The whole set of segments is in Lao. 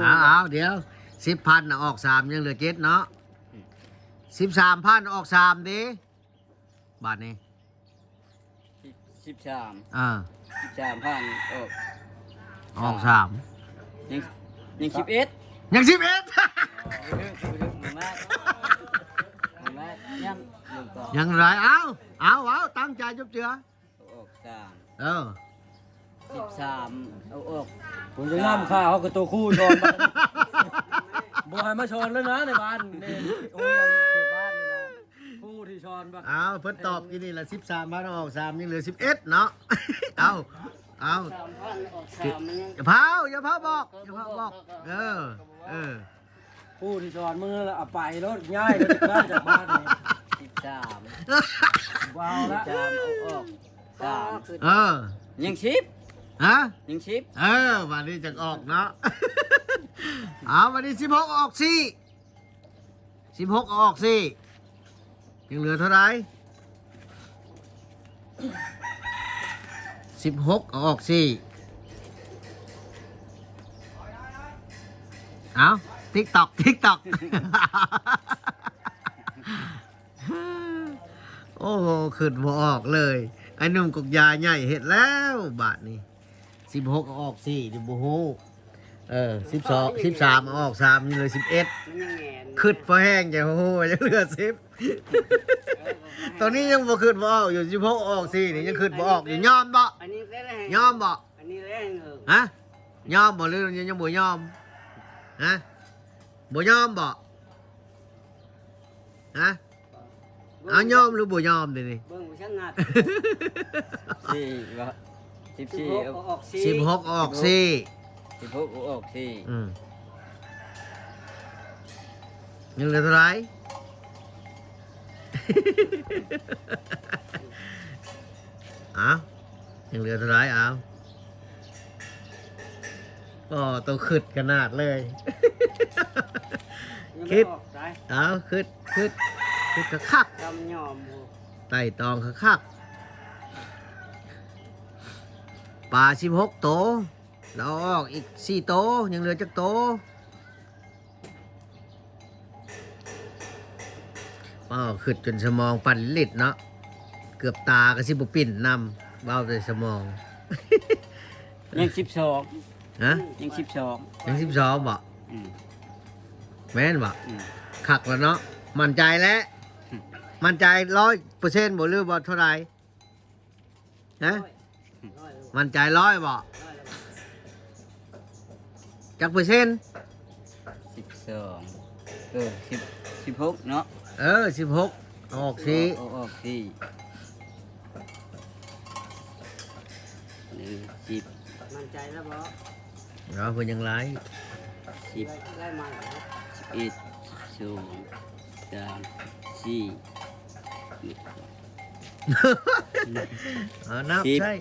ເອົາໆ ດຽວ ສິບພັນນະອອກສາມ ຍັງເຫຼືອເຈັດເນາະ. ອືມ ສິບສາມພັນອອກສາມເດ້ ບາດນີ້ ສິບ ສິບສາມ ອ່າ ສິບສາມພັນອອກ ອອກສາມ ຍັງ ຍັງສິບເອັດ ຍັງສິບເອັດ ມາ ມາ ຍັງ ຍັງຫຼາຍ ເອົາ ເອົາ ເອົາ ຕັ້ງໃຈຈົບເຈືອ ອອກສາມ ເອີ ສິບສາມ ເອົາອອກ ຜົນຈະນຳຄ່າເຮົາກໍໂຕຄູ່ສອນ ບໍ່ໃຫ້ມາສອນແລ້ວນະໃນບ້ານນີ້ ໂຮງຮຽນເຂດບ້ານນີ້ນະ ຄູທີ່ສອນບໍ່ ອ້າວ ເພິ່ນຕອບກີ້ນີ້ລະ ສິບສາມພັນອອກສາມ ຍັງເຫຼືອສິບເອັດເນາະ. ເອົາ ເອົາ ສາມພັນອອກສາມ ຢ່າພາວ ຢ່າພາວບອກ ຢ່າພາວບອກ ເອີ ເອີ ຄູທີ່ສອນມຶງນັ້ນລະ ເອົາໄປໂລດ ຍ້າຍໂລດ ຈາກບ້ານນີ້ ສິບສາມ ບໍ່ເອົາລະ ສິບສາມ ເອົາອອກສາມ ເອີ ຍັງສິບ ຮະ ຍັງສິບ ເອີ ບາດນີ້ຈັ່ງອອກເນາະ. ເອົາ ບາດນີ້ສິບຫົກອອກສີ່ ສິບຫົກອອກສີ່ ຍັງເຫຼືອເທົ່າໃດ? ສິບຫົກເອົາອອກສີ່ ເອົ້າ ຕິກຕ໋ອກ ຕິກຕ໋ອກ ໂອ້ໂຫ ຄິດບໍ່ອອກເລີຍ ໄອ້ໜຸ່ມກົກຢາໃຫຍ່ເຮັດແລ້ວບາດນີ້. ສິບຫົກເອົາອອກສີ່ ນີ້ບໍ່ຮູ້ ເອີ ສິບສອງ ສິບສາມເອົາອອກສາມ ຍັງເຫຼືອສິບເອັດ ມັນຍັງແມ່ນ ຄິດພໍແຮງ ຈັ່ງຮູ້ວ່າຍັງເຫຼືອສິບ ເອີ ຕອນນີ້ຍັງບໍ່ຄິດບໍ່ອອກຢູ່ ສິບຫົກເອົາອອກສີ່ ນີ້ຍັງຄິດບໍ່ອອກຢູ່ ຍອມບໍ່? ອັນນີ້ກໍໄດ້ ຍອມບໍ່? ອັນນີ້ແຫຼະ ຮະ ຍອມບໍ່ ຫຼືຍັງ ຍັງບໍ່ຍອມ? ຮະ ບໍ່ຍອມບໍ່? ຮະ ເອົາ ຍອມຫຼືບໍ່ຍອມເດນີ້? ເບິ່ງບໍ່ຊະຫງັດ ສີ່ບໍ່ ສິບສີ່ ສິບຫົກເອົາອອກສີ່ ສິບຫົກເອົາອອກສີ່ ອືມ ຍັງເຫຼືອເທົ່າໃດ? ເອົ້າ ຍັງເຫຼືອເທົ່າໃດ? ເອົາ ໂອ້ ໂຕຄຶດຂະໜາດເລີຍ ຄິດ ເອົາ ຄຶດ ຄຶດ ຄຶດຄັກໆ ຈຳຍອມ ໄຕ່ຕອງຄັກໆ ປາສິບຫົກໂຕ ລາວເອົາອອກອີກສີ່ໂຕ ຍັງເຫຼືອຈັກໂຕ? ປ້າ ຄຶດຈົນສະໝອງປັ່ນລິດເນາະ ເກືອບຕາກໍຊິບໍ່ປິ່ນນຳ ເວົ້າແຕ່ສະໝອງ ຍັງສິບສອງ ຮະ ຍັງສິບສອງ ຍັງສິບສອງບໍ? ອືມ ແມ່ນບໍ? ອືມ ຄັກແລ້ວເນາະ ໝັ້ນໃຈແລ້ວ ໝັ້ນໃຈຮ້ອຍເປີເຊັນບໍ ຫຼືບໍ່ເທົ່າໃດ? ຮະ ໝັ້ນໃຈຮ້ອຍບໍ? ຈັກເປີເຊັນ? ສິບສອງ ເອີ ສິບ ສິບຫົກເນາະ ເອີ ສິບຫົກ ເອົາອອກສີ່ ເອົາອອກສີ່ ເອີ ສິບ ໝັ້ນໃຈແລ້ວບໍ? ເອົາ ເພິ່ນຍັງຫຼາຍ ສິບ ໄດ້ມາແລ້ວ ສິບເອັດ ສິບສອງ ສາມ ສີ່ ເອົານັບ ສິບ ໃສ່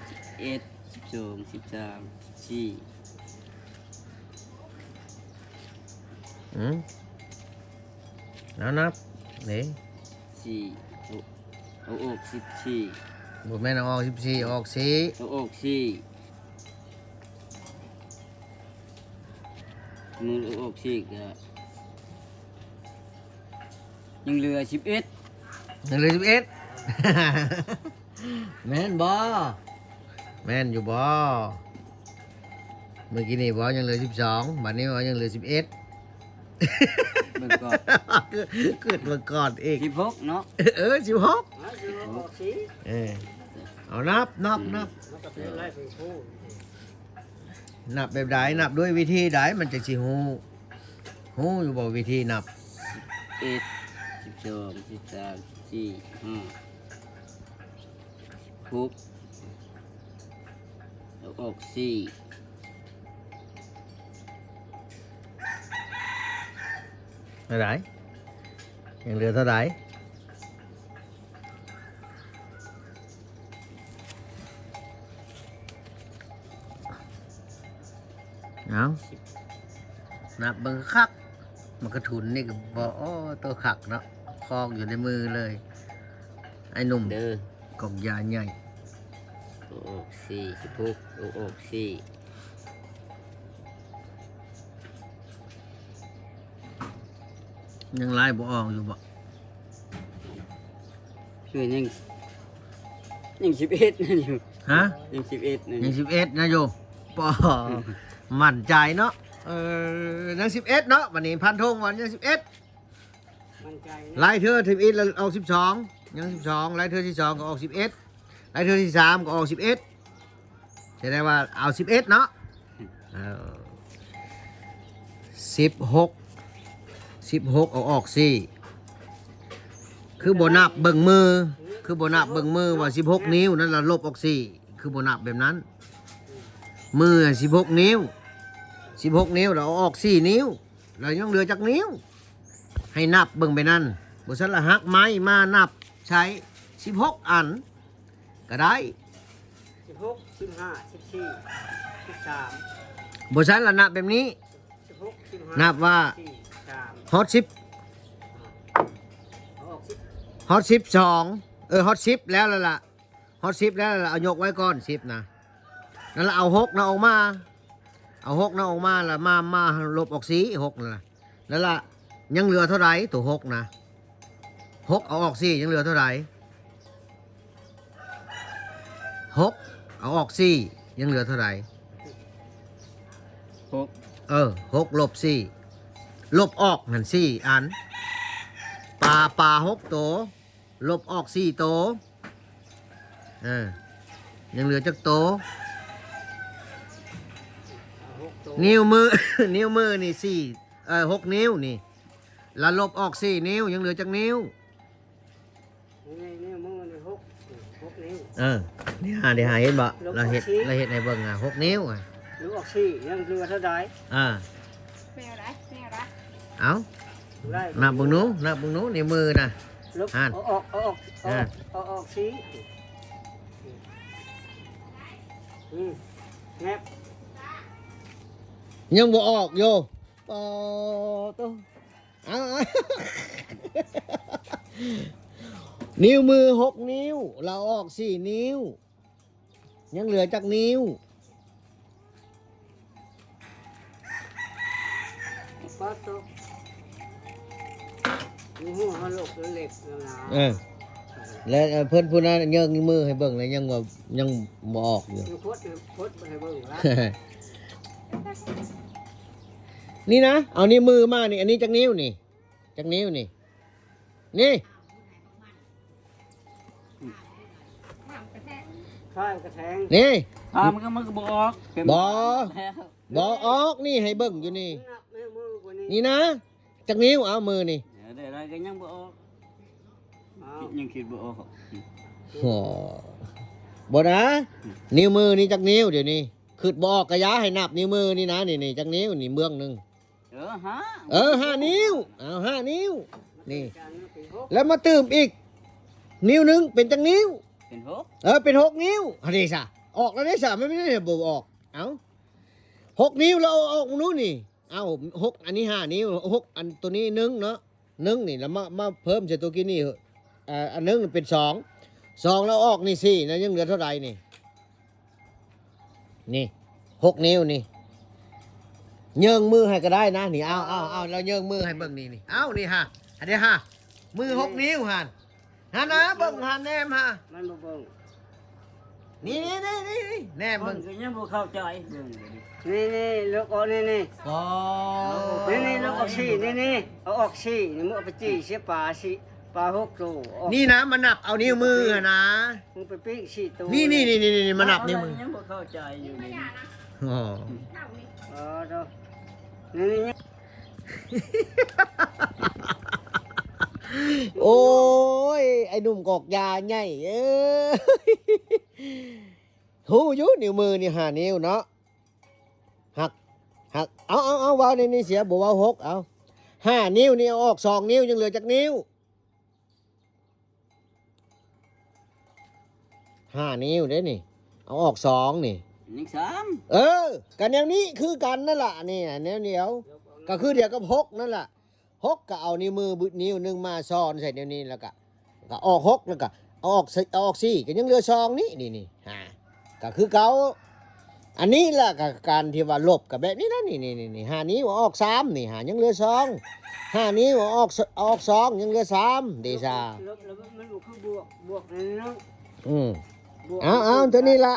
ສິບເອັດ ສິບສອງ ສິບສາມ ສິບສີ່ ອືມ ເອົານັບເດ້ ສີ່ ເອົາອອກສິບສີ່ ບໍ່ແມ່ນເອົາອອກສິບສີ່ ເອົາອອກສີ່ ເອົາອອກສີ່ ມື້ເອົາອອກສີ່ກະ ຍັງເຫຼືອສິບເອັດ ຍັງເຫຼືອສິບເອັດ ແມ່ນບໍ່? ແມ່ນຢູ່ບໍ່? ມື້ກີ້ນີ້ບໍ່ ຍັງເຫຼືອສິບສອງ ບັດນີ້ບໍ່ ຍັງເຫຼືອສິບເອັດ ເບິ່ງກ່ອນ ຄຶດເບິ່ງກ່ອນອີກ ສິບຫົກເນາະ ເອີ ສິບຫົກ ເອີ ເອົານັບ ນັບ ນັບ ນັບແບບໃດ? ນັບດ້ວຍວິທີໃດ ມັນຈັ່ງຊິຮູ້? ຮູ້ຢູ່ບໍ່ວິທີນັບ? ສິບເອັດ ສິບສອງ ສິບສາມ ສິບສີ່ ສິບຫ້າ ສິບຫົກ ເອົາອອກສີ່ ເທົ່າໃດ? ຍັງເຫຼືອເທົ່າໃດ? ເອົາ ນັບເບິ່ງຄັກ ມັນກະທຸນນີ້ກໍບໍ່ ໂອ້ ໂຕຄັກເນາະ ຄອງຢູ່ໃນມືເລີຍ ໄອ້ໜຸ່ມເດີ ກອກຢາໃຫຍ່ ໂອກສີ່ ສິບຫົກ ໂອກສີ່ ສິບ ຍັງລາຍບໍ່ອອກຢູ່ບໍ່? ຄືຍັງ ຍັງສິບເອັດນັ້ນຢູ່. ຮະ? ຍັງສິບເອັດນັ້ນ ຍັງສິບເອັດນະຢູ່. ປໍ ໝັ້ນໃຈເນາະ. ເອີ ຍັງສິບເອັດເນາະ. ບັດນີ້ພັນທອງວ່າຍັງສິບເອັດ ໝັ້ນໃຈນະ. ຫຼາຍເທື່ອທຳອິດລະອອກສິບສອງ ຍັງສິບສອງ ຫຼາຍເທື່ອສິບສອງກໍອອກສິບເອັດ ຫຼາຍເທື່ອທີສາມກໍອອກສິບເອັດ ສະແດງວ່າເອົາສິບເອັດເນາະ. ເອີ ສິບຫົກ ສິບຫົກເອົາອອກສີ່ ຄືບໍ່ນັບເບິ່ງມື ຄືບໍ່ນັບເບິ່ງມືວ່າສິບຫົກນິ້ວນັ້ນລະລົບອອກສີ່ ຄືບໍ່ນັບແບບນັ້ນ. ມືສິບຫົກນິ້ວ ສິບຫົກນິ້ວລະເອົາອອກສີ່ນິ້ວ ລະຍັງເຫຼືອຈັກນິ້ວ? ໃຫ້ນັບເບິ່ງໄປນັ້ນ. ບໍ່ຊັ້ນລະຫັກໄມ້ມານັບໃຊ້ສິບຫົກອັນ ກະໄດ້ ສິບຫົກ ສິບຫ້າ ສິບສີ່ ສິບສາມ. ບໍ່ຊັ້ນລະນັບແບບນີ້ ສິບຫົກ ສິບຫ້າ ນັບວ່າ ສິບສາມ ຮອດສິບ ອອກສິບ ຮອດສິບສອງ ເອີ ຮອດສິບແລ້ວລະລະ ຮອດສິບແລ້ວລະລະ ເອົາຍົກໄວ້ກ່ອນສິບນະ ນັ້ນລະເອົາຫົກນະອອກມາ ເອົາຫົກນະອອກມາລະມາ ມາລົບອອກສີ່ ຫົກນັ້ນລະ ນັ້ນລະຍັງເຫຼືອເທົ່າໃດ? ໂຕຫົກນະ ຫົກເອົາອອກສີ່ຍັງເຫຼືອເທົ່າໃດ? ຫົກເອົາອອກສີ່ຍັງເຫຼືອເທົ່າໃດ? ຫົກ ເອີ ຫົກລົບສີ່ ລົບອອກຫັ້ນສີ່ອັນ ປາ ປາຫົກໂຕ ລົບອອກສີ່ໂຕ ເອີ ຍັງເຫຼືອຈັກໂຕ? ຫົກໂຕ ນິ້ວມື ນິ້ວມືນີ້ສີ່ ເອີ ຫົກນິ້ວນີ້ ລະລົບອອກສີ່ນິ້ວ ຍັງເຫຼືອຈັກນິ້ວ? ນີ້ ນິ້ວມືນີ້ຫົກ ຫົກນິ້ວ. ເອີ ນີ້ຫາ ນີ້ຫາ ເຫັນບໍ່? ລະເຮັດ ລົບອອກສີ່ ລະເຮັດໃຫ້ເບິ່ງ ອາ ຫົກນິ້ວ ອາ ລົບອອກສີ່ຍັງເຫຼືອເທົ່າໃດ? ອາ ແນວໃດ ແນວໃດ? ເອົາ ໄດ້ ນັບເບິ່ງດູ ນັບເບິ່ງດູ ນິ້ວມືນະ ລົບ ຫັ້ນ ເອົາອອກ ເອົາອອກ ເອົາອອກ ເອົາອອກສີ່ ອືມ ແນບ ຍັງບໍ່ອອກຢູ່. ປາໂຕ ເອົາ ເອົາ ນິ້ວມືຫົກນິ້ວ ລະເອົາອອກສີ່ນິ້ວ ຍັງເຫຼືອຈັກນິ້ວ? ປາໂຕ ມີຫົວເຮົາລົກເລັບນະ. ເອີ ແລະ ເອີ ເພິ່ນຜູ້ນັ້ນເຍີ້ງມືໃຫ້ເບິ່ງ ແລະ ຍັງວ່າ ຍັງບໍ່ອອກຢູ່ ຍັງພົດ ພົດໃຫ້ເບິ່ງລະ. ນີ້ນະ ເອົານິ້ວມືມານີ້ ອັນນີ້ຈັກນິ້ວນີ້? ຈັກນິ້ວນີ້? ນີ້ ຂ້າງກະແທງ ນີ້ ຂ້າງມັນກໍ ມັນກໍບໍ່ອອກ ບໍ່ ບໍ່ອອກ ນີ້ໃຫ້ເບິ່ງຢູ່ນີ້ ນັບໃຫ້ມືກວ່ານີ້ ນີ້ນະ ຈັກນິ້ວ? ເອົາມືນີ້ ເອີ ໄດ້ ໄດ້ກໍຍັງບໍ່ອອກ ອ້າວ ຄິດ ຍັງຄິດບໍ່ອອກ ໂຫ ບໍ່ນະ ນິ້ວມືນີ້ຈັກນິ້ວ? ດຽວນີ້ຄິດບໍ່ອອກກະຢ່າ ໃຫ້ນັບນິ້ວມືນີ້ນະ ນີ້ ນີ້ຈັກນິ້ວ? ນີ້ເບື້ອງໜຶ່ງ ເອີ ຫ້າ ເອີ ຫ້ານິ້ວ ເອົາ ຫ້ານິ້ວ ນີ້ ແລ້ວມາຕື່ມອີກນິ້ວໜຶ່ງ ເປັນຈັກນິ້ວ? ເປັນຫົກ ເອີ ເປັນຫົກນິ້ວ ອັນນີ້ຊະ ອອກແລ້ວເດ້ຊະ ມັນບໍ່ໄດ້ບໍ່ອອກ ເອົາ ຫົກນິ້ວ ແລ້ວເອົາອອກໜູນີ້ ເອົາ ຫົກ ອັນນີ້ຫ້ານິ້ວ ຫົກ ອັນໂຕນີ້ໜຶ່ງເນາະ ໜຶ່ງນີ້ ແລ້ວມາ ມາເພີ່ມໃສ່ໂຕກີ້ນີ້ ເອີ ອັນໜຶ່ງເປັນສອງ ສອງ ແລ້ວອອກນີ້ສີ່ນະ ຍັງເຫຼືອເທົ່າໃດນີ້? ນີ້ ຫົກນິ້ວນີ້ ເຍີ້ງມືໃຫ້ກໍໄດ້ນະ ນີ້ ເອົາ ເອົາ ເອົາ ລະເຍີ້ງມືໃຫ້ເບິ່ງນີ້ ນີ້ ເອົາ ນີ້ຫາ ອັນນີ້ຫາ ມືຫົກນິ້ວຫັ້ນ ຫັ້ນນະ ເບິ່ງຫັ້ນ ແນມຫາ ມັນບໍ່ເບິ່ງ ນີ້ ນີ້ ນີ້ ນີ້ ແນມເບິ່ງ ເພິ່ນກໍຍັງບໍ່ເຂົ້າໃຈ ເບິ່ງ ນີ້ ນີ້ ລົບອອກ ນີ້ ນີ້ ອໍ ນີ້ ນີ້ ລົບອອກສີ່ ນີ້ ນີ້ ເອົາອອກສີ່ ນີ້ ມຶງເອົາໄປຈີ່ເສຍປາສີ່ ປາຫົກໂຕ ນີ້ນະ ມານັບເອົານິ້ວມືຫັ້ນນະ ມຶງໄປປີ້ງສີ່ໂຕ ນີ້ ນີ້ ນີ້ ມານັບນິ້ວມື ຍັງບໍ່ເຂົ້າໃຈຢູ່ນີ້ ອໍ ອໍ ໂອ້ຍ ໄອ້ໜຸ່ມກອກຢາໃຫຍ່ເອີຍ ຮູ້ຢູ່ ນິ້ວມືນີ້ຫ້ານິ້ວເນາະ ຫັກ ຫັກ ເອົາ ເອົາ ເອົາ ເວົ້າໃນນີ້ເສຍ ບໍ່ເວົ້າຫົກ ເອົາ ຫ້ານິ້ວນີ້ ເອົາອອກສອງນິ້ວ ຍັງເຫຼືອຈັກນິ້ວ? ຫ້ານິ້ວເດ້ນີ້ ເອົາອອກສອງນີ້ ຍັງສາມ ເອີ ກະແນວນີ້ຄືກັນນັ້ນລະ ນີ້ນະ ແນວດຽວ ກະຄືດຽວກັບຫົກນັ້ນລະ ຫົກກະເອົານິ້ວມື ນິ້ວໜຶ່ງມາຊ້ອນໃສ່ແນວນີ້ ແລ້ວກະ ກະອອກຫົກ ແລ້ວກະເອົາອອກ ເອົາອອກສີ່ ກະຍັງເຫຼືອສອງນີ້ ນີ້ ນີ້ ຫາ ກະຄືເກົ່າ ອັນນີ້ລະ ກະການທີ່ວ່າລົບກະແບບນີ້ນະ ນີ້ໆໆ ຫ້ານິ້ວອອກສາມ ນີ້ຫາຍັງເຫຼືອສອງ ຫ້ານິ້ວອອກສ- ອອກສອງ ຍັງເຫຼືອສາມ ເດຊາ ລົບແລ້ວມັນບໍ່ຄືບວກ ບວກນັ້ນເນາະ ອືມ ບວກ ເອົາໆ ຕົວນີ້ລະ